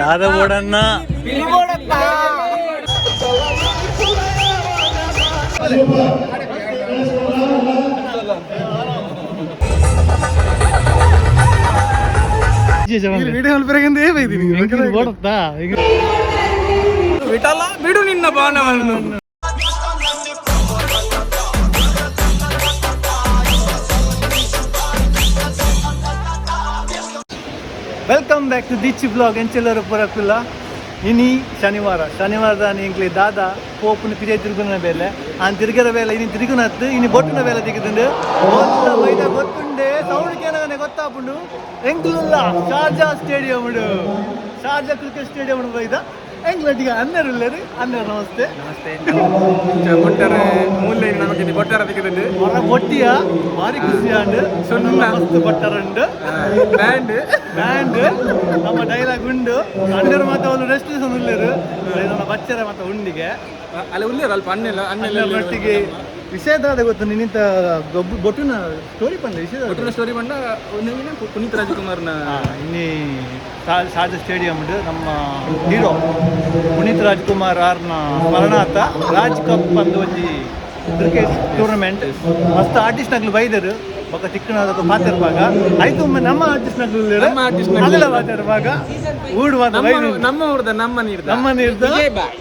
ದಾದ ಬೋಡನ್ನ ಬೋಡತ್ತಾ. ವಿಠಲ, ಬಿಡು ನಿನ್ನ ಬಾಣವನ್ನು. Welcome back to Dichi blog. ಎಂಚೆಲ್ಲರು ಪುರಕುಲ್ಲ. ಇನಿ ಶನಿವಾರ, ಶನಿವಾರದ ಎಂಕ್ಲೆ ದಾದ ಪೋಪುನ ಪಿರಿಯ ತಿರುಗುನ ಬೇಲೆ ಆನ್ ತಿರುಗರ ಬೇಲೆ. ಇನಿ ತಿರುಗುನತ್ತು, ಇನಿ ಬೊಟ್ಟುನ ಬೇಲೆ ತಿಗುದುಂಡು. ಬೈದ ಗೊತ್ತುಂಡೆ, ಸೌಂಡ್ ಕೇನಗನೆ ಗೊತ್ತಾಪುಂಡು. ಎಂಕ್ಲುಲ್ಲ ಶಾರ್ಜಾ ಸ್ಟೇಡಿಯಂ ಉಂಡು, ಶಾರ್ಜಾ ಕ್ರಿಕೆಟ್ ಸ್ಟೇಡಿಯಂ ಉಂಡು. ಬೈದ ಎಂಕ್ಲಟ್ಟಿಗೆ ಅನ್ನರು ಉಲ್ಲೇರು. ಅನ್ನರು, ನಮಸ್ತೆ. ನಮಸ್ತೆ. ಬೊಟ್ಟರೆ ಮೂಲೆ ನಮಗೆ ಬೊಟ್ಟರ ದಿಕ್ಕದುಂಡು. ಹೊರ ಬೊಟ್ಟಿಯ ಭಾರಿ ಖುಷಿ ಆಂಡ್. ಸೊನ್ನ. ಮಸ್ತ್ ಬಟ್ಟರುಂಡು. ಬ್ಯಾಂಡ್. ಬ್ಯಾಂಡ್, ನಮ್ಮ ಡೈಲಾಗ್ ಉಂಡು. ಅಣ್ಣರು ಮಾತ್ರ ಒಂದು ರೆಸ್ಟ್ ಉಲ್ಲೇರು. ನಮ್ಮ ಬಚ್ಚರ ಮಾತ್ರ ಉಂಡಿಗೆ. ಅಲ್ಲ, ಉಲ್ಲೇರು ಅಲ್ಪ ಅಣ್ಣೆಲ್ಲ ಅಣ್ಣೆಲ್ಲ. ಒಟ್ಟಿಗೆ ವಿಷಯದಾದ ಗೊತ್ತು ನಿನ್ನಿಂತ ಗೊಬ್ಬು ಬೊಟ್ಟುನ ಸ್ಟೋರಿ ಪಂಡ ವಿಷಯದ. ಬೊಟ್ಟುನ ಸ್ಟೋರಿ ಪಂಡ ಪುನೀತ್ ರಾಜ್ಕುಮಾರ್ನ. ಇನ್ನಿ ಶಾರ್ಜಾ ಸ್ಟೇಡಿಯಂ ನಮ್ಮ ಹೀರೋ ಪುನೀತ್ ರಾಜ್ಕುಮಾರ್ ಆರ್ನ ಸ್ಮರಣಾರ್ಥ ರಾಜ್ ಕಪ್ ಅಂದು ಒಂಜಿ ಕ್ರಿಕೆಟ್ ಟೂರ್ನಮೆಂಟ್. ಮಸ್ತ್ ಆರ್ಟಿಸ್ಟ್ ನಕ್ಲು ಬೈದರು. ಬೊಕ ತಿಕ್ಕಣ ಪಾತೆರ್ಪಾಗ ಆಯ್ತು. ಒಮ್ಮೆ ನಮ್ಮ ಆರ್ಟಿಸ್ಟ್ ನಕ್ಲು. ನಮ್ಮ artist ನಕ್ಲು. ಅದೆಲ್ಲ ಪಾತೆರ್ಪಾಗ ಊಡು ಮಾತ. ನಮ್ಮ ನಮ್ಮ ಊರ್ದ, ನಮ್ಮ ನೀರ್ದ. ನಮ್ಮ ನೀರ್ದ. ವಿಜಯ್ ಬಾಯ್.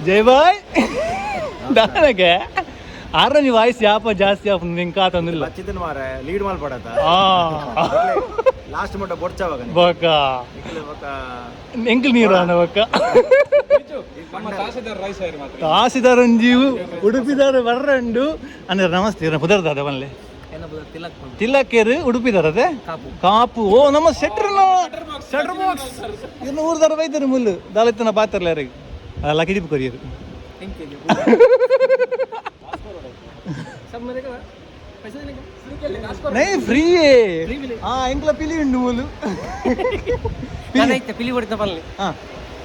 ಜೈ ಬಾಯ್. ದಾನಗೆ ಆರನಿ ವಾಯ್ಸ್ ಯಾಪ ಜಾಸ್ತಿ ಆಪುಂಡು ನಿಂಗೆ ಕಾತೊಂದಿಲ್ಲ. ಬಚ್ಚಿದನ್ ಮಾರೆ ಲೀಡ್ ಮಲ್ಪಡತ. ಲಾಸ್ಟ್ ಮುಟ್ಟ ಬೊಡ್ಚವಾಗ. ಬೊಕ ಬೊಕ ಎಂಕ್ಲು ನೀರು ಅನ್ನ ಬೊಕ. ನಮ್ಮ ತಾಸೆದಾರ್ ರೈಸ್ ಆಯ್ರು ಮಾತ್ರ. ತಾಸಿದಾರಂಜೀವು ಉಡುಪಿದಾರ ಬರ್ರಂಡು. ಅಂದ್ರೆ ನಮಸ್ತೆ, ಇರ ಪುದರ್ದಾದ ಬನ್ಲೆ. ತಿಲಕೇರು ಉಡುಪಿದಾರದೆ ಕಾಪು. ಓ, ನಮ್ಮ ಶೆಟ್ರ್, ಶೆಟ್ರ್ ಬಾಕ್ಸ್ ಇನ್ನು ಊರ್ದಾರ ಬೈತಾರೆ. ಮುಲ್ಲು ದಾಲಿತ್ತನ ಪಾತ್ರಲ್ಲ ಯಾರಿಗೆ ಲಕಿಡಿಪು ಕೊರಿಯರು. ನೈ ಫ್ರೀ. ಹಾ, ಎಂಕ್ಲ ಪಿಲಿ ಉಂಡು ಮುಲ್ಲು. ಪಿಲಿ ಹೊಡಿತ ಪಲ್ಲೆ. ಹಾ,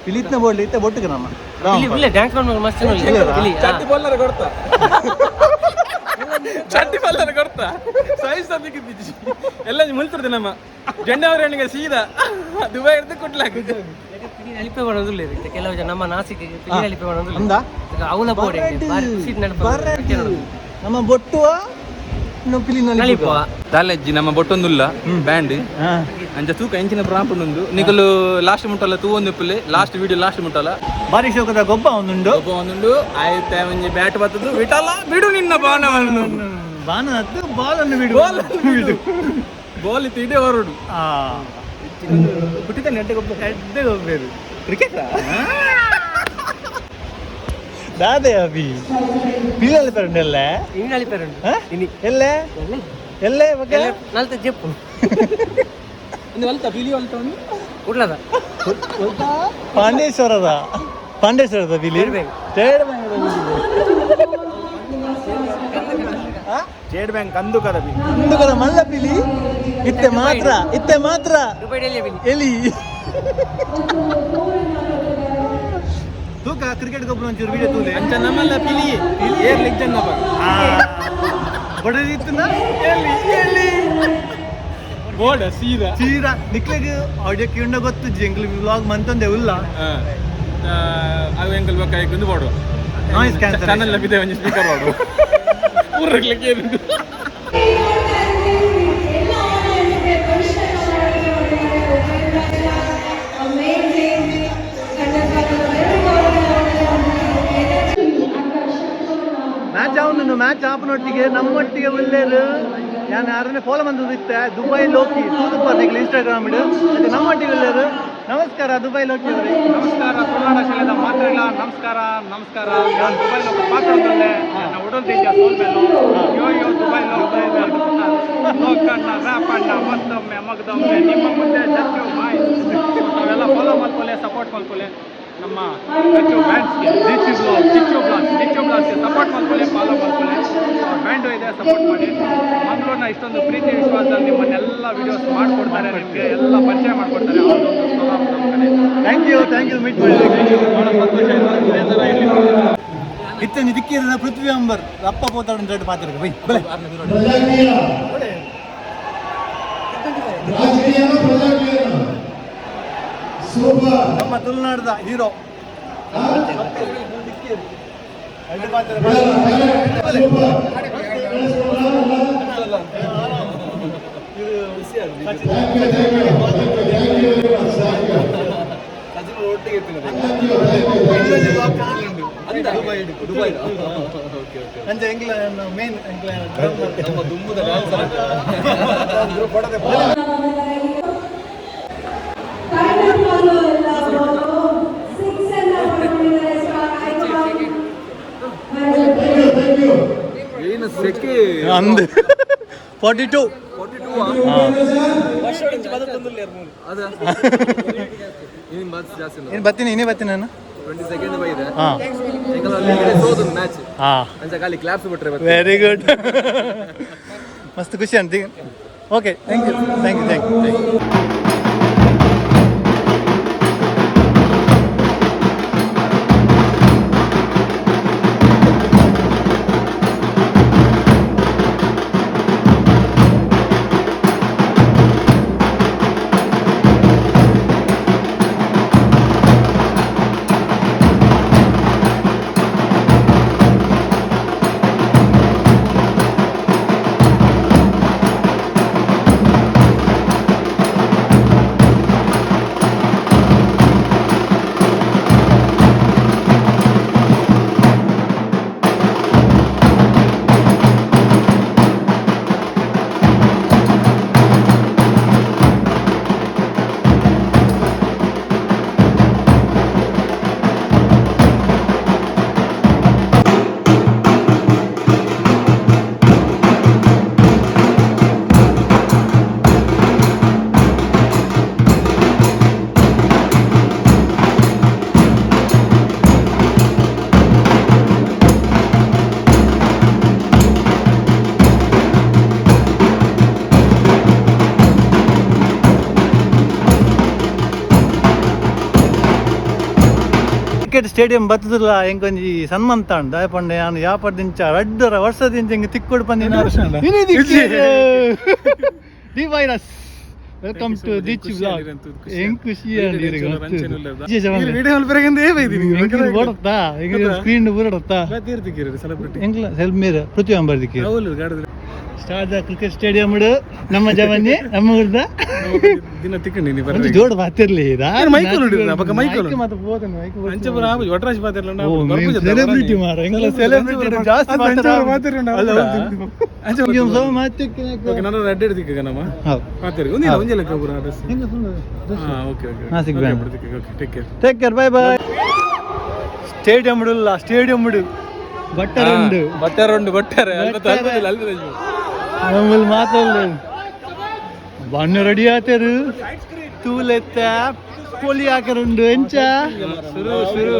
ಪಿಲಿತ್ನ ಬೋಡ್ಲಿ ಇತ್ತ ಬೊಟ್ಟುಗೆ ನಮ್ಮ. ಪಿಲಿ ಉಲ್ಲೆ, ಡ್ಯಾನ್ಸ್ ಮಾಡ್ಬೇಕು ಮಸ್ತ್ ಉಲ್ಲೆ ಪಿಲಿ. ಚಟ್ಟಿ ಬಲ್ಲರ ಕೊಡ್ತಾ, ಚಟ್ಟಿ ಬಲ್ಲರ ಕೊಡ್ತಾ. ಸೈಜ್ ತಂದಿಕ್ಕಿದ್ದಿಜ್ಜಿ ಎಲ್ಲ ಮುಲ್ತರ್ದು. ನಮ್ಮ ಜಂಡಾವರಣಿಗೆ ಸೀದಾ ದುಬೈ ಇರ್ದು ಕುಟ್ಲಾಕ. ಪಿಲಿ ಅಲಿಪೆ ಮಾಡೋದಿಲ್ಲ ಇರುತ್ತೆ ಕೆಲವು ಜನ. ನಮ್ಮ ನಾಸಿಕ್ ಪಿಲಿ ಅಲಿಪೆ ಮಾಡೋದಿಲ್ಲ. ಅಂದ. ಅವನ ಬೋರ್ಡ್ ಬಾರಿ ಖುಷಿ ನಡಪ. ನಮ್ಮ ಬೊಟ್ಟುವ ಪಿಲಿ. ನಲಿಪುವ. ದಾಲೆಜ್ಜಿ, ನಮ್ಮ ಬೊಟ್ಟೊಂದುಲ್ಲ ಬ್ಯಾಂಡ್. ಅಂಚ ತೂಕ ಎಂಚಿನ ಪ್ರಾಂಪುಂಡು. ನಿಕಲು ಲಾಸ್ಟ್ ಮುಟ್ಟಲ್ಲ ತೂ ಒಂದು ಇಪ್ಪುಲೆ, ಲಾಸ್ಟ್ ವಿಡಿಯೋ ಲಾಸ್ಟ್ ಮುಟ್ಟಲ್ಲ. ಬಾರಿ ಶೋಕದ ಗೊಬ್ಬ ಒಂದುಂಡು. ಒಬ್ಬ ಒಂದುಂಡು ಆಯ್ತ. ಒಂಜಿ ಬ್ಯಾಟ್ ಬತ್ತದು. ವಿಠಲ, ಬಿಡು ನಿನ್ನ ಬಾಣವನ್ನು. ಬಾಣ ಹತ್ತು ಬಾಲನ್ನು ಬಿಡು ಬಿಡು. ಬಾಲ್ ಇತ್ತು ಇಡೇ ಹೊರಡು. ಆ ಹುಟ್ಟಿದ ನೆಡ್ಡೆ ಗೊಬ್ಬ. ಎಡ್ಡೆ ಗೊಬ್ಬೇರು ಕ್ರಿಕೆಟ್ ದಾದೆ ಅಭಿ ಪಿಲ್ಲಲ್ಲಿ ಪರಂಡೆಲ್ಲ. ಇನ್ನು ಅಲಿಪೆ ಉಂಟು ಇನಿ. ಎಲ್ಲೆ ಎಲ್ಲೆ ಬಗ್ಗೆ. ನಲ್ತ ಜೆಪ್ಪು. ಒಂದು ಅಲ್ತ ಬಿಲಿ ಅಲ್ತ ಒಂದು. ಕುಡ್ಲದ. ಪಾಂಡೇಶ್ವರದ, ಪಾಂಡೇಶ್ವರದ ಬಿಲಿ. State bank. State bank. State bank ಕಂದು ಕದಬಿ. ಅಂದುಕದ ಮಲ್ಲ ಪಿಲಿ ಇತ್ತೆ ಮಾತ್ರ, ಇತ್ತೆ ಮಾತ್ರ. ದುಬೈ ಡೆಲ್ಲಿಯ ಪಿಲಿ. ಎಲಿ ತೂಕ ಕ್ರಿಕೆಟ್ ಗೊಬ್ಬರ ಒಂಚೂರು ವಿಡಿಯೋ ತೂಲೆ. ಅಂಚ ನಮ್ಮಲ್ಲ ಪಿಲಿ ಏರ್ ಲಿಕ್ ಜನ್ನ. ಬಡದಿತ್ತುನ ಎಲ್ಲಿ ಎಲ್ಲಿ. ಬೋರ್ಡ್ ಸೀದಾ. ಸೀದಾ ನಿಕ್ಲೆಗ್ ಆಡಿಯೋ ಕಿಂಡ ಗೊತ್ತು, ಎಂಕ್ಲು ವ್ಲಾಗ್ ಮಂತೊಂದೆ ಉಲ್ಲ. ಅದು ಎಂಕಲ್ ಬೊಕ್ಕ ಐಕೊಂದು ಬೋಡು. Noise cancellation. Channel ಲಭಿದೆ ಒಂಜಿ ಸ್ಪೀಕರ್ ಬೋಡು ಊರಗ್ಲಿಕ್ಕೆ ಏನುಂಟು. Amazing. Match ಅವನು ಮ್ಯಾಚ್ ಆಪನೊಟ್ಟಿಗೆ ನಮ್ಮೊಟ್ಟಿಗೆ ಉಲ್ಲೇರು. ನಾನು ಯಾರನ್ನೇ ಫಾಲೋ ಬಂದದ್ದು ಇತ್ತೆ ದುಬೈ ಲೋಕಿ ತೂದುಪ್ಪ ನಿಕ್ಲು ಇನ್ಸ್ಟಾಗ್ರಾಮ್ ಇಡು. ಮತ್ತೆ ನಮ್ಮೊಟ್ಟಿಗೆ ಉಲ್ಲೇರು. ನಮಸ್ಕಾರ ದುಬೈ ಲೋಕಿ ಅವರೇ. ನಮಸ್ಕಾರ ತುಳುನಾಡ ಶಾಲೆದ ಮಾತ್ರೆಗಳ ನಮಸ್ಕಾರ, ನಮಸ್ಕಾರ. ನಾನು ದುಬೈ ಲೋಕ ಪಾತ್ರದಲ್ಲೇ ನನ್ನ ಉಡಲ್ ತೇಜ ಸೋಲ್ಬೇಲು. ಯೋ ಯೋ ದುಬೈ ಲೋಕ ಲೋಕಣ್ಣ ರ್ಯಾಪಣ್ಣ, ಮತ್ತೊಮ್ಮೆ ಮಗದೊಮ್ಮೆ ನಿಮ್ಮ ಮುಂದೆ ಜಚ್ಚು ಬಾಯ್. ನಾವೆಲ್ಲ ಫಾಲೋ ಮಾಡ್ಕೊಳ್ಳೆ, ಸಪೋರ್ಟ್ ಮಾಡ್ಕೊಳ್ಳೆ. ನಮ್ಮ ಜಚ್ಚು ಬ್ಯಾಂಡ್ಸ್ಗೆ, ಡಿಚ್ಚು ಬ್ಲಾಗ್, ಡಿಚ್ಚು ಬ್ಲಾಗ್ಸ್, ಡಿಚ್ಚು ಬ್ಲಾಗ್ಸ್ಗೆ ಸಪೋರ್ಟ್ ಮಾಡ್ಕೊಳ್ಳಿ, ಫಾಲೋ ಮಾಡ್ಕೊಳ್ಳಿ. ಅವ್ರ ಬ್ಯಾಂಡು ಇದೆ, ಸಪೋರ್ಟ್ ಮಾಡಿ. ಮಂಗಳೂರಿನ ಇಷ್ಟೊಂದು ಪ್ರೀತಿ ವಿಶ್ವಾಸದಲ್ಲಿ ನಿಮ್ಮನ್ನೆಲ್ಲ ವಿಡಿಯೋಸ್ ಮಾಡಿಕೊಡ್ತಾರೆ, ನಿಮಗೆ ಎಲ್ಲ ಪರಿಚಯ ಮಾಡಿಕೊಡ್ತಾರೆ. ಅವ್ರದ್ದೊಂದು ಸ್ವಭಾವ ನಮ್ಮ ಕಡೆ. Thank you, thank you. Meet ಮಾಡಿ ಬಹಳ ಸಂತೋಷ ಆಯ್ತು. ಇದೇ ಥರ ಇರ್ಲಿ. ಇತ್ತಂಜಿ ದಿಕ್ಕಿರ ಪೃಥ್ವಿ ಅಂಬರ್ ಅಪ್ಪ ಪೋತಾಡ ದೊಡ್ಡ ಪಾತ್ರ ಬೈ ಬಲೆ. ಪ್ರಜಾಕೀಯ ರಾಜಕೀಯನ, ಪ್ರಜಾಕೀಯನ ನಮ್ಮ ತುಳುನಾಡದ ಹೀರೋ. ಅಂಚೆ ಎಂಗ್ಲ ಮೇನ್ ಎಂಗ್ಲ. ಸಿಕ್ಸ್ ಅನ್ನ ಪಡ್ಕೊಂಡಿದ್ದಾರೆ ಸ್ಟಾರ್ ಐಕಾನ್. ಏನು ಸೆಕೆ. ಅಂದ್ 42. ಅದ ಇನ್ ಬಸ್ ಜಾಸ್ತಿ. ಇನ್ನು ಬರ್ತೀನಿ, ಇನ್ನೇ ಬರ್ತೀನಿ ನಾನು. 20 ಸೆಕೆಂಡ್ ಬೈದೆ. ಹಾಂ. ಸೋದು ಮ್ಯಾಚ್. ಹಾಂ. ಅಂಚ ಖಾಲಿ ಕ್ಲಾಪ್ಸ್ ಬಿಟ್ರೆ. ವೆರಿ ಗುಡ್, ಮಸ್ತ್ ಖುಷಿ ಅಂತ. Okay, thank you, thank you, thank you, thank you. Cricket Stadium ಬತ್ತದಿಲ್ಲ, ಎಂಕೊಂಜಿ ಸನ್ಮಂತ ಉಂಡು. ದಾಯ ಪಂಡ ಯಾನ್ ಯಾಪಡ್ ದಿಂಚ ರಡ್ಡರ ವರ್ಷದಿಂಚ ಹಿಂಗೆ ತಿಕ್ಕೊಡು ಪಂದಿನ. The virus, welcome to Dichi blog. ಹೆಂಗ್ ಖುಷಿ. ಓಡತ್ತಾ ಸ್ಕ್ರೀನ್ ಊರಡತ್ತಾ? ಎಂಗ್ಲ ಸೆಲ್ಫ್ ಮೇರ್ ಪೃಥ್ವಿ ಅಂಬರ್ದಿಕ್ಕೆ ಸ್ಟಾರ್ದ ಕ್ರಿಕೆಟ್ ಸ್ಟೇಡಿಯಂ ನಮ್ಮ ಜವನ್ನಿ ನಮ್ಮ ಊರ್ದ. ದಿನ ತಿಕ್ಕಂಡಿ. ಒಂಜಿ ಜೋಡು ಬಾತಿರ್ಲಿ. ಮೈಕ್ ನೋಡಿದ್ನ, ಬೊಕ ಮೈಕ್ ಮೈಕ್ ಮಾತ ಪೋತನೆ ಮೈಕ್. ಅಂಚಪುರ ಒಟ್ರಾಶ್ ಪಾತೆರ್ಲಂಡ. ಸೆಲೆಬ್ರಿಟಿ ಮಾರ, ಎಂಗ್ಲ ಸೆಲೆಬ್ರಿಟಿ ಜಾಸ್ತಿ. ಓಕೆ, ನಾನು ರೆಡ್ ಹಿಡ್ದಿಕ್ಕ ನಮ್ಮ ಪಾತೆರ್ ಒಂದಿಲ್ಲ ಒಂಜಿ ಲೆಕ್ಕ ಪೂರ ಅಡ್ರೆಸ್. ಹಾ, okay okay. Nashik band. Okay, take care. Take care, bye bye. Stadium ಇಡಲ್ಲ, ಸ್ಟೇಡಿಯಂ ಇಡು ಬಟ್ಟರ್ ಉಂಡು. ಬಟ್ಟರ್ ಉಂಡು, ಬಟ್ಟರ್. ಬಟ್ಟರ್. ನಮ್ಮಲ್ಲಿ ಮಾತಲ್ಲ ಬಣ್ಣ ರೆಡಿ ಆತರು ತೂಲೆತ್ತ ಪೊಲಿ ಹಾಕರುಂಡು ಎಂಚ. ಶುರು ಶುರು.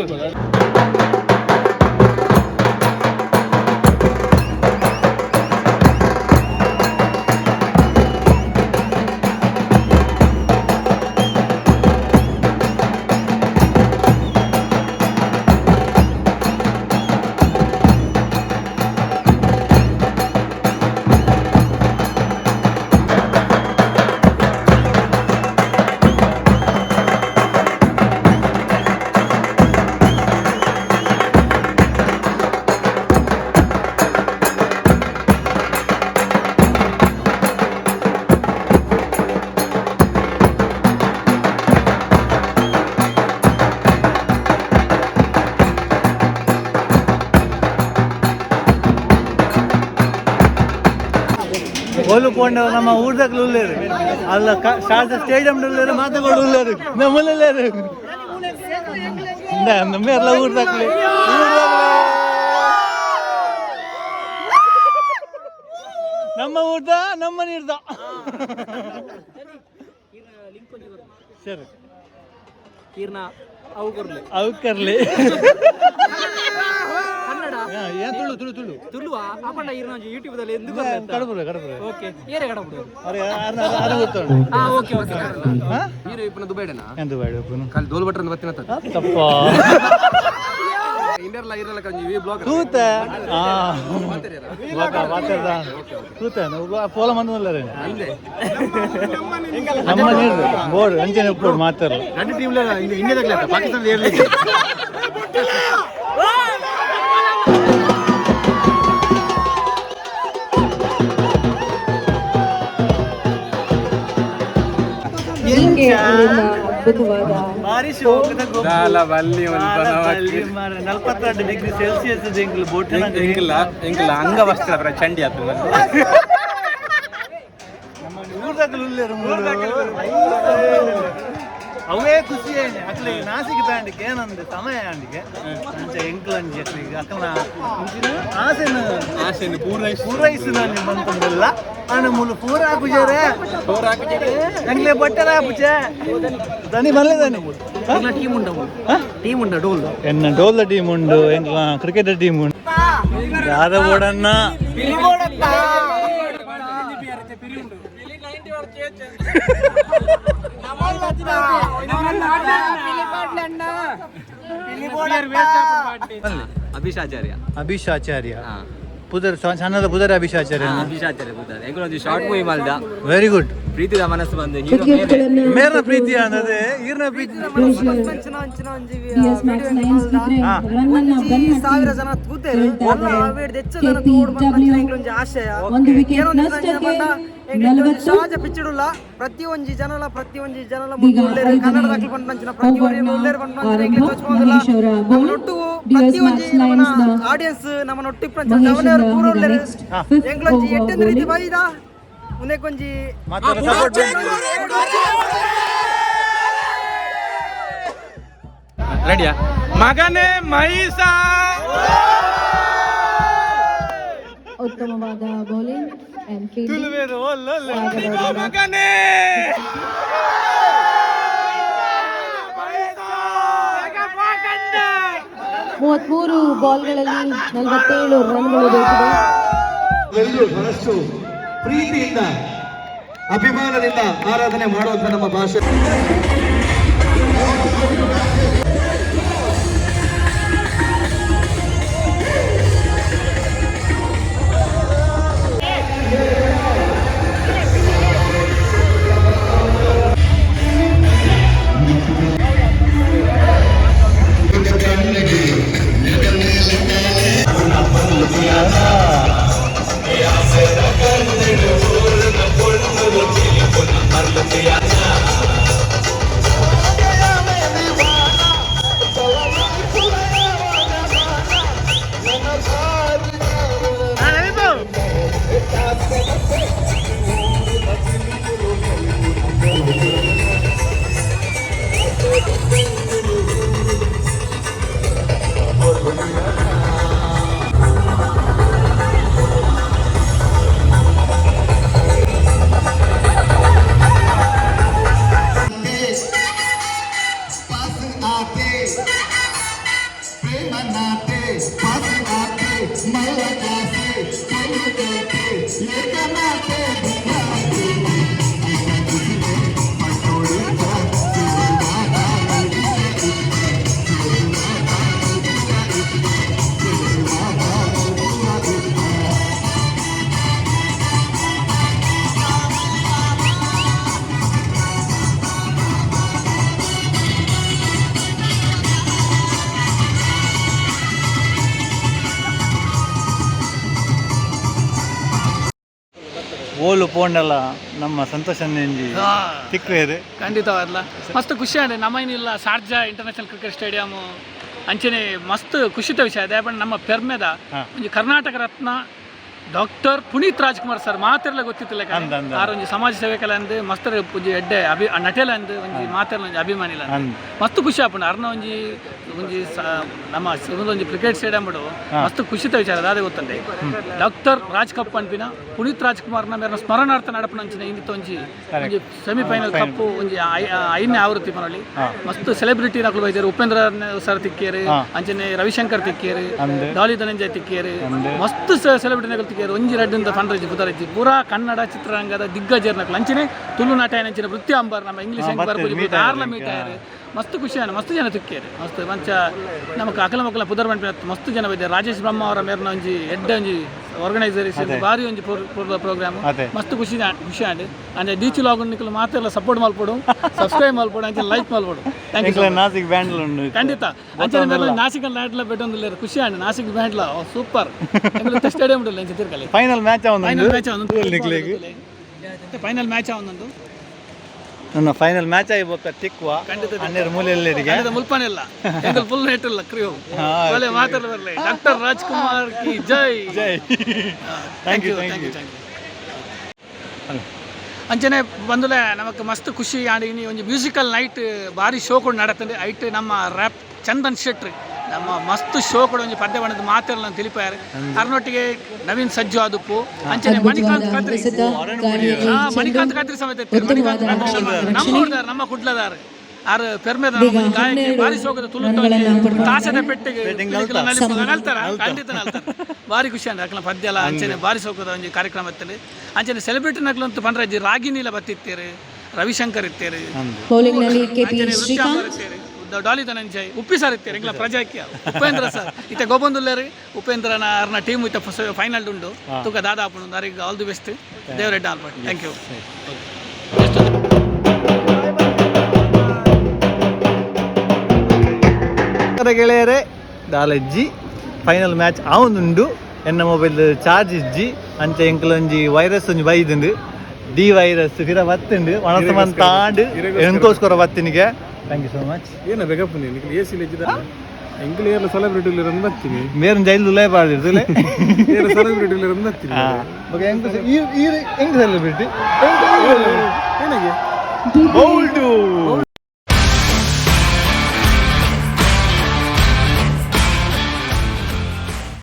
ಓಲು ಪೋಂಡ ನಮ್ಮ ಊರ್ದಾಗ್ಲು ಉಲ್ಲೇರು ಅಲ್ಲ, ಶಾರದಾ ಸ್ಟೇಡಿಯಂ ಉಲ್ಲೇರು, ಮಾತಗೋಡು ಉಲ್ಲೇರು, ನಮ್ಮಲ್ಲೇರು ನಮ್ಮ ಎಲ್ಲ ಊರ್ದಾಗ್ಲಿ. ನಮ್ಮ ಊರ್ದ ನಮ್ಮ ನೀರ್ದ. ಸರಿ. ಈರ್ನ ಅವು ಕೊರ್ಲೆ. ಅವು ಕರ್ಲಿ. ಕನ್ನಡ. ಏನ್ ತುಳು ತುಳು ತುಳು. ತುಳುವ ಆಪಂಡ ಈರ್ನ ಯೂಟ್ಯೂಬ್ ದಲ್ಲಿ ಎಂದು. ಕಡಪುರ ಕಡಪುರ. ಓಕೆ, ಏರೆ ಕಡಪುರ. ಅರೆ ಅರೆ ಗೊತ್ತುಂಟು. ಹಾ, ಓಕೆ ಓಕೆ. ಹಾ. ಹೀರೋ ಇಪ್ಪನ ದುಬೈಡನಾ? ಎಂತ ಬೇಡ ಉಪ್ಪುನು. ಖಾಲಿ ದೋಲ್ ಭಟ್ರ ಬತ್ತಿನ. ತಪ್ಪ. ಇಂಡಿಯರ್ಲ ಇರಲ್ಲ ಕಂಜಿ ವಿ ಬ್ಲಾಗ್ ತೂತ ಮಾತಾಡ್ದ ತೂತ ಪೋಲ ಮಂದಲ್ಲರೇ ನಮ್ಮ ನೀರು ಬೋರ್ಡ್ ಅಂಚನೆ ಉಪ್ಪೋಡು ಮಾತಾಡ. రెండు టీంల ఇండియా దగ్గర పాకిస్తాన్ ఏర్లేదు. ಹೀಗೆ ಅಲ್ಲಿಂದ ಅದ್ಭುತವಾದ ಭಾರಿ ಶೋಕದ ಗೊಬ್ಬು. ದಾಲ ಬಲ್ಲಿ ಒಂದು ದಾಲ ಬಲ್ಲಿ ಮಾರ್ರೆ. 42 ಡಿಗ್ರಿ ಸೆಲ್ಸಿಯಸ್ ಎಂಕ್ಲು ಬೋಟ್. ಎಂಕಲ ಎಂಕಲ ಅಂಗವಸ್ತ್ರ ಚಂಡಿ ಆತು. ಊರ್ದಾಕಲು ಉಲ್ಲೇರು ಮೂರು. ಅವೇ ಖುಷಿ ಏನೆ ಅಕ್ಲೆ ನಾಸಿಕ್ ಬ್ಯಾಂಡ್ಗೆ ಏನಂದೆ ಸಮಯ ಅಂಡಿಗೆ ಅಂಚ ಎಂಕ್ಲು ಅಂಜಿ ಅಕ್ಲಿಗೆ ಅಕ್ಕನ ಇಂಚಿನ ಆಸೆನ ಆಸೆನ್ ಪೂರೈಸು ಪೂರೈಸು ನಾನು ಬಂತಂದಿಲ್ಲ ಆನ ಮುಲು ಪೂರ ಹಾಕುಜಾರೆ ಎಂಗ್ಲೆ ಬಟ್ಟೆ ಹಾಕುಜೆ ದನಿ ಮಲ್ಲೆ ದನಿ. ಟೀಮ್ ಉಂಡ, ಟೀಮ್ ಉಂಡ ಡೋಲ್. ಎನ್ನ ಡೋಲ್ದ ಟೀಮ್ ಉಂಡು, ಎಂಕ್ಲ ಕ್ರಿಕೆಟ್ ಟೀಮ್ ಉಂಡು. ಯಾದ ಬೋಡನ್ನ? ಅಭಿಷಾಚಾರ್ಯ. ಅಭಿಷಾಚಾರ್ಯ ಪುದರ್ ಸಣ್ಣದ ಪುದರ್ ಅಭಿಷಾಚಾರ್ಯ. ಅಭಿಷಾಚಾರ್ಯ ಬುದ್ಧ ಎಂಕಲ ಒಂದು ಶಾರ್ಟ್ ಮೂವಿ ಮಲ್ದ. Very good. ಪ್ರೀತಿದ ಮನಸ್ಸು ಬಂದು ಹೀರೋ. ವಿಕೆಟ್ಗಳನ್ನು ಮೇರ್ನ ಪ್ರೀತಿ ಅನ್ನೋದೇ ಈರ್ನ ಪ್ರೀತಿ. ಡಿಎಸ್ ಮ್ಯಾಕ್ಸ್ ಲಯನ್ಸ್ ಇದ್ರೆ ರನ್ ಅನ್ನ ಬೆನ್ ಸಾವಿರ ಜನ ತೂತೇರು. ಕೆಪಿಡಬ್ಲ್ಯೂ ಆಶಯ ಒಂದು ವಿಕೆಟ್ ನಷ್ಟಕ್ಕೆ 40. ಸಹಜ ಪಿಚ್ಚಿಡುಲ್ಲ. ಪ್ರತಿಯೊಂಜಿ ಜನಲ ಪ್ರತಿಯೊಂಜಿ ಜನಲ ಈಗ ಉಲ್ಲೇರು ಕನ್ನಡ ದಾಖಲೆ ಪಂಪಂಚಿನ ಪ್ರತಿಯೊಂಜಿ ಓವರ್ನ ಉಲ್ಲೇರು ಪಂಪಂಚಿನ ಆರಂಭ. ಎಂಕ್ಲೆ ತೋಚ್ಕೊಂದಿಲ್ಲ. ಮಹೇಶ್ ಅವರ ಬೌಲಿಂಗ್. ನೊಟ್ಟು ಡಿಎಸ್ ಪ್ರತಿಯೊಂಜಿ ಮ್ಯಾಕ್ಸ್ ಲಯನ್ಸ್ ನಮ್ಮನ ನ ಆಡಿಯನ್ಸ್ ನಮ್ಮ ನೊಟ್ಟು ಇಪ್ಪಂಚಿನ ಮಹೇಶ್ ಜವನೆಯವರು ಪೂರ ಅವರ ಉಲ್ಲೇರು. ನೆಕ್ಸ್ಟ್ ಫಿಫ್ತ್ ಎಂಕ್ಲೊಂಜಿ ಓವರ್ ಎಟ್ಟೆಂದು ರೀತಿ ಬೌಲಿಂಗ್. ಬೈದ ಉನೇಕೊಂಜಿ ಮಾತಾಡ ಸಪೋರ್ಟ್. ರೆಡಿಯಾ? ಮಗನೇ ಮಹಿಷ. ಉತ್ತಮವಾದ ಬೌಲಿಂಗ್ ಅಂಡ್ ಫೀಲ್ಡಿಂಗ್. ತುಳುವೇರು ಒಲ್ಲೊಲ್ಲೆ. ಮಗನೇ. 33 ಬಾಲ್ಗಳಲ್ಲಿ 47 ರನ್ಗಳು ಬೇಕಿದೆ. ಎಲ್ಲರೂ ಬಹಳಷ್ಟು ಪ್ರೀತಿಯಿಂದ ಅಭಿಮಾನದಿಂದ ಆರಾಧನೆ ಮಾಡುವಂತ ನಮ್ಮ ಭಾಷೆ. ಓಲು ಪೋಂಡಲ ನಮ್ಮ ಸಂತೋಷ ನೆಂಜಿ ತಿಕ್ವೇರು. ಖಂಡಿತವಾದ್ಲ ಮಸ್ತ್ ಖುಷಿ ಆಂಡ್ ನಮ್ಮ ಏನಿಲ್ಲ ಶಾರ್ಜಾ ಇಂಟರ್ನ್ಯಾಷನಲ್ ಕ್ರಿಕೆಟ್ ಸ್ಟೇಡಿಯಂ ಅಂಚನೆ ಮಸ್ತ್ ಖುಷಿತ ವಿಷಯ ಅದೇ ನಮ್ಮ ಪೆರ್ಮೆದ ಒಂಜಿ ಕರ್ನಾಟಕ ರತ್ನ ಡಾಕ್ಟರ್ ಪುನೀತ್ ರಾಜ್ಕುಮಾರ್ ಸರ್ ಮಾತೆರ್ಲ ಗೊತ್ತಿತ್ತಿಲ್ಲ. ಅಂದ್ ಅಂದ್. ಆರ್ ಒಂಜಿ ಸಮಾಜ ಸೇವಕಲ ಅಂದ್ ಮಸ್ತ್ ಒಂಜಿ ಎಡ್ಡೆ ಅಭಿ ನಟೆಲ ಅಂದ್ ಒಂಜಿ ಮಾತೆರ್ಲ ಒಂಜಿ ಅಭಿಮಾನಿಲ ಅಂದ್. ಅಂದ್. ಮಸ್ತ್ ಖುಷಿ ಆಪುಂಡು ಅರ್ನ ಒಂಜಿ ಒಂಜಿ ನಮ್ಮ ಒಂಜಿ ಕ್ರಿಕೆಟ್ ಸ್ಟೇಡಿಯಂ ಬಿಡು ಮಸ್ತ್ ಖುಷಿತ ವಿಚಾರ ದಾದೆ ಗೊತ್ತಂಡೆ ಡಾಕ್ಟರ್ ರಾಜ್ ಕಪ್ ಅನ್ಪಿನ ಪುನೀತ್ ರಾಜ್ಕುಮಾರ್ನ ಮೇರ್ನ ಸ್ಮರಣಾರ್ಥ ನಡಪುನಂಚಿನ ಇಂದಿತ್ತ ಒಂಜಿ ಒಂಜಿ ಸೆಮಿಫೈನಲ್ ಕಪ್ಪು ಒಂಜಿ ಐದನೇ ಆವೃತ್ತಿ ಪನೊಲಿ. ಮಸ್ತ್ ಸೆಲೆಬ್ರಿಟಿ ನಕಲು ಬೈದಾರೆ. ಉಪೇಂದ್ರ ಸರ್ ತಿಕ್ಕೇರು, ಅಂಚನೆ ರವಿಶಂಕರ್ ತಿಕ್ಕೇರು, ಡಾಲಿ ಧನಂಜಯ ತಿಕ್ಕೇರು, ಮಸ್ತ್ ಸೆಲೆಬ್ರಿಟಿ ನಕಲು ತಿಕ್ಕೇರು. ಒಂಜಿ ರಡ್ಡಿಂದ ಫಂಡ್ ರೈಸ್ ಪುದರಜ್ಜಿ ಪೂರಾ ಕನ್ನಡ ಚಿತ್ರರಂಗದ ದಿಗ್ಗಜರ್ ನಕಲು. ಅಂಚನೆ ತುಳುನಾಟ ಅಂಚಿನ ವೃತ್ತಿ ಅಂಬರ್ ನಮ್ಮ ಇಂಗ್ಲಿಷ್ ಬತ್ತೇರು, ಬರ್ಪುಜಿ meet ಆರ್ಲ ಆಯೆರ್. ಮೀಟ್ ಆಯೆರ್. ಮಸ್ತ್ ಖುಷಿ ಆಂಡ್ ಮಸ್ತ್ ಜನ ತಿಕ್ಕೇರು ಮಸ್ತ್ ಮಂಚ ನಮಕ್ ಅಕಲ ಮಕ್ಕಳ ಪುದರ್ ಪನ್ಪಿನ ಮಸ್ತ್ ಜನ ಬೈದೆ. ರಾಜೇಶ್ ಬ್ರಹ್ಮ ಅವರ ಮೇರ್ನ ಒಂಜಿ ಎಡ್ಡೆ ಒಂಜಿ ಆರ್ಗನೈಸರ್ ಬಾರಿ ಒಂಜಿ ಪ್ರೋಗ್ರಾಮ್. ಅದೇ. ಮಸ್ತ್ ಖುಷಿ ಖುಷಿ ಆಂಡ್. ಅಂಚ ದೀಚು ಲಾಗ್ ನಿಕುಲು ಮಾತೆರ್ಲ ಸಪೋರ್ಟ್ ಮಲ್ಪೊಡು, ಸಬ್ಸ್ಕ್ರೈಬ್ ಮಲ್ಪೊಡು, ಅಂಚ ಲೈಕ್ ಮಲ್ಪೊಡು. Thank you. ಎಂಕ್ಲೆ ನಾಸಿಕ್ ಬ್ಯಾಂಡ್ಲ್ ಉಂಡು. ಖಂಡಿತ. ಅಂಚನೆ ಮೇರ್ನ ನಾಸಿಕ್ ಲ್ಯಾಂಡ್ಲ ಬೆಟ್ಟೊಂದುಲ್ಲೆರ್. ಖುಷಿ ಆಂಡ್. ನಾಸಿಕ್ ಬ್ಯಾಂಡ್ಲ ಸೂಪರ್. ಸ್ಟೇಡಿಯಂ ಉಂಡು ಅಂಚ ತಿರ್ಗಲೆ. ಫೈನಲ್ ಮ್ಯಾಚ್ ಫೈನಲ್ ಆವೊಂದುಂಡು. ಮ್ಯಾಚ್ ಆವೊಂದುಂಡು. ನಿಕ್ಲೆಗ್. ಫೈನಲ್ ಮ್ಯಾಚ್ ಆವೊಂದುಂಡು. ನನ್ನ ಫೈನಲ್ ಮ್ಯಾಚ್ ಆಗಿ ಬೊಕ್ಕ ತಿಕ್ವ. ಖಂಡಿತ. ಹನ್ನೆರಡು ಮೂಲೆಯಲ್ಲಿಗೆ. ಖಂಡಿತ. ಮುಲ್ಪನೆಲ್ಲ ಎಂಕಲ್ ಫುಲ್ ನೆಟ್ ಇಲ್ಲ ಕ್ರಿಯೋ. ಒಳ್ಳೆ ಮಾತಾಡ ಬರಲಿ. ಡಾಕ್ಟರ್ ರಾಜ್ಕುಮಾರ್ ಕಿ ಜೈ. ಜೈ. Thank you, thank you, thank you. ಅಂಚನೆ ಬಂದುಲೆ ನಮಕ್ ಮಸ್ತ್ ಖುಷಿ ಆಂಡ್. ಇನಿ ಒಂಜಿ ಮ್ಯೂಸಿಕಲ್ ನೈಟ್ ಬಾರಿ ಶೋ ಕೂಡ ನಡತ್ಂಡ್. ಐಟ್ ನಮ್ಮ ರ್ಯಾಪ್ ಚಂದನ್ ಶೆಟ್ರ್ ನಮ್ಮ ಮಸ್ತ್ ಶೋ ಕೂಡ ಒಂಜಿ ಪದ್ಯ ಬಣ್ಣದ ಮಾತೆಲ್ಲ ತಿಳಿಪಾರೆ. ಅರ್ನೊಟ್ಟಿಗೆ ನವೀನ್ ಸಜ್ಜು ಆದುಪ್ಪು. ಅಂಚನೆ ಮಣಿಕಾಂತ್ ಅದ್ಭುತವಾದ ಖತ್ರಿ. ಎಸೆತ ಗಾಳಿಯಲ್ಲಿ. ಮಣಿಕಾಂತ್ ಖತ್ರಿ ಸಮೇತ ಇತ್ತೆರ್. ಮಣಿಕಾಂತ್ ಉತ್ತಮವಾದ ಖತ್ರಿ ನಮ್ಮ ರಕ್ಷಣೆ. ಊರ್ದಾರ್, ನಮ್ಮ ಕುಡ್ಲದಾರ್ ಆರ್. ಪೆರ್ಮೆದ ಬೇಗ ನಮ್ಮ ಗಾಯಕಿ 12 ಬಾರಿ ಶೋಕದ ತುಳು ರನ್ಗಳನ್ನ ಪಡ್ಕೊಂಡಿದ್ದಾರೆ. ತಾಸದ ಪೆಟ್ಟಿಗೆ ನಲ್ತಾರ. ನಲ್ತಾರ, ಖಂಡಿತ ನಲ್ತಾರ. ಬಾರಿ ಖುಷಿ ಅಂಡ್ ಅಕ್ಲ ಪದ್ಯ ಎಲ್ಲ. ಅಂಚನೆ ಬಾರಿ ಶೋಕದ ಒಂಜಿ ಕಾರ್ಯಕ್ರಮ ಇತ್ತಲ್ಲಿ. ಅಂಚನೆ ಸೆಲೆಬ್ರಿಟಿ ನಕ್ಲಂತೂ ಪಂಡ್ರಜ್ಜಿ ರಾಗಿನೀಲ ಬತ್ತಿತ್ತೇರು, ರವಿಶಂಕರ್ ಇತ್ತೇರು. ಬೌಲಿಂಗ್ ನಲ್ಲಿ ಕೆಪಿ ಅಂಚನೆ ವೃತ್ಯಾಂಬರ್ ಶ್ರೀಕಾಂತ್. ಇತ್ತೇರು, ಡಾಲಿ ಧನಂಜಯ್, ಉಪ್ಪಿ ಸರ್ ಇತ್ತೇರು. ಎಂಗ್ಲ ಪ್ರಜಾಕ್ಯ ಉಪೇಂದ್ರ ಸರ್ ಇತ್ತೆ ಗೋಬಂದುಲ್ಲೇರು. ಉಪೇಂದ್ರನ ಅರ್ನ ಟೀಮ್ ಇತ್ತೆ ಫೈನಲ್ ಉಂಡು. ತುಕ ದಾದಾ ಆಪುಂಡು. ಅರಿಗೆ ಆಲ್ the best. ದೇವರೆಡ್ಡ Albert. Thank you. ಗೆಳೆಯರೇ, ದಾಲಜ್ಜಿ ಫೈನಲ್ ಮ್ಯಾಚ್ ಆವೊಂದುಂಡು. ಎನ್ನ ಮೊಬೈಲ್ ಚಾರ್ಜ್ ಇಜ್ಜಿ. ಅಂಚ ಎಂಕಲೊಂಜಿ ವೈರಸ್ ಒಂಜಿ ಬೈದುಂಡು. ಡಿ ವೈರಸ್ ಪಿರ ಬತ್ತುಂಡು. ಒಣಸ ಮಂತಾಂಡ್ ಎಂಕೋಸ್ಕರ ಬತ್ತಿನಿಗೆ. Thank you so much. ಏನ ಬೇಕಪ್ಪ ನೀನು ಎ ಸಿ ಇದ್ದ ಎಂಕಲ್ ಏರ್ಲ ಸೆಲೆಬ್ರಿಟಿ ಇರಂದು ಬರ್ತೀನಿ. ಮೇರನ್ ಜೈಲು ಉಲೇ ಪಾಡಿರ್ದುಲೆ. ಏರ್ಲ ಸೆಲೆಬ್ರಿಟಿ ಇರಂದು ಬರ್ತೀನಿ. ಓಕೆ, ಎಂಕ್ ಈ ಈ ಎಂಕ್ ಸೆಲೆಬ್ರಿಟಿ ಏನಗೆ ಬೌಲ್ಡು.